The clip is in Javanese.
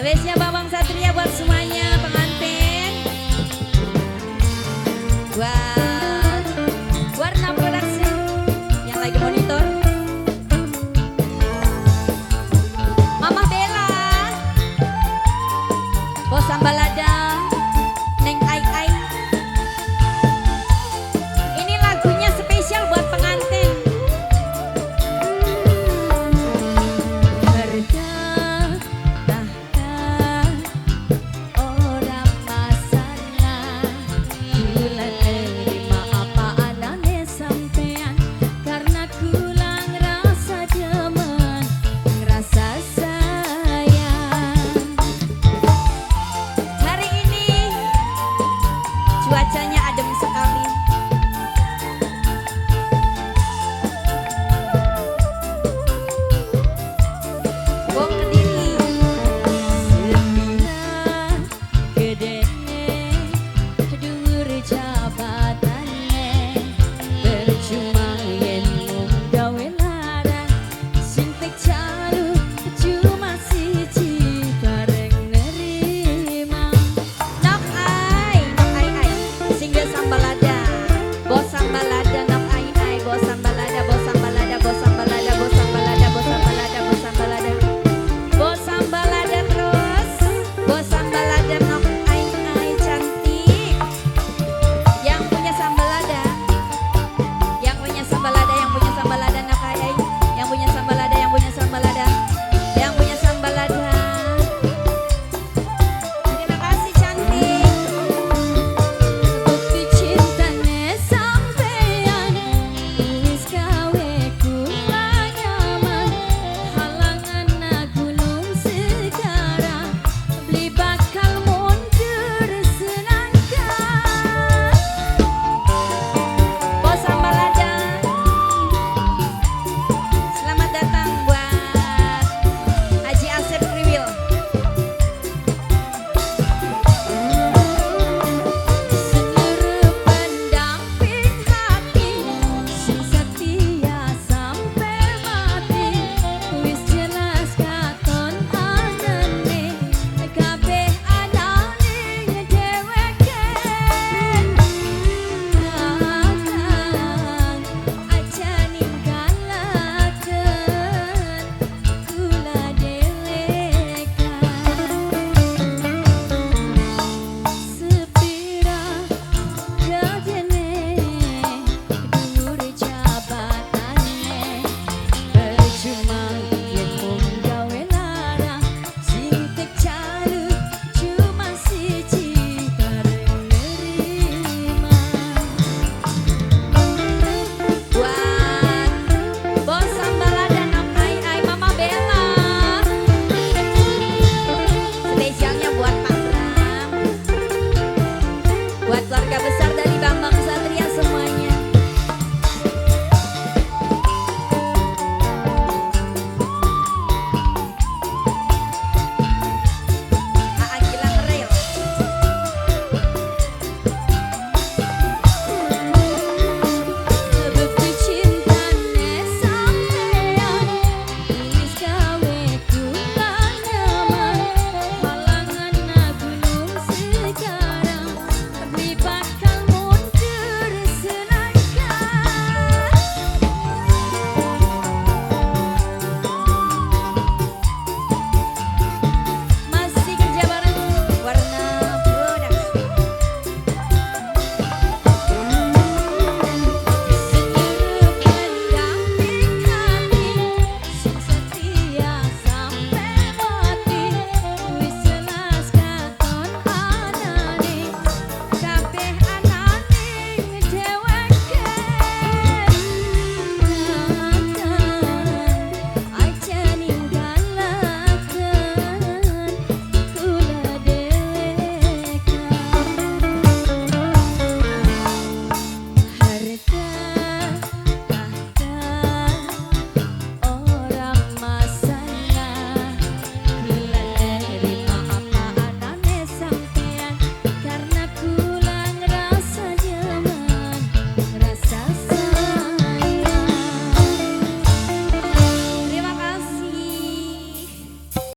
Spesial Bambang Satria buat semuanya pengantin. Buat Warna Production yang lagi monitor. Mama Bella, Bos Sambalada, Neng Ai Ai. Ini lagunya spesial buat pengantin. Cuacanya adem sekali. Wong Kediri sepira gedene dhuwur jabatane percuma yen mung gawe lara sing tek jaluk cuma siji bareng nerima. Nok ai, nok ai ai. Singgah sambalada, bos sambalada, nok ai ai, bos sambalada, bos sambalada, bos sambalada, bos sambalada, bos sambalada, bos sambalada, bos sambalada terus, bos sambalada, nok ai ai cantik. Yang punya sambalada, yang punya sambalada, yang punya sambalada, nok ai ai, yang punya sambalada, yang punya sambalada, yang punya sambalada. Terima kasih cantik. Bukti cintane sampean wis gawe kula nyaman, halangan gunung segara beli bakal mundur senangkan. Bos Sambalada, selamat datang buat Haji Asep Kriwil. Seluruh pendamping hati sing setia sampai mati wis jelas katon anane kabeh anane dheweke. Kakang aja ninggalaken kula delekan. Sepira gedene dhuwur jabatane percuma yen mung gawe lara sing tek jaluk cuma siji bareng nerima. Buat Bos Sambalada, Nok Ai Ai, Mama Bella. Spesialnya buat Pak Bram, buat keluarga besar dari Bambang Satria semuanya. Aa Gilang Rail. Bukti cintane sampean wis gawe kula nyaman, halangan gunung segara beli bakal mundur senangkan. Masih kerja bareng Warna Production. Seluruh pendamping hati sing setia sampai mati wis jelas katon anane kabeh anane dheweke. Kakang aja ninggalaken kula delekan. Harta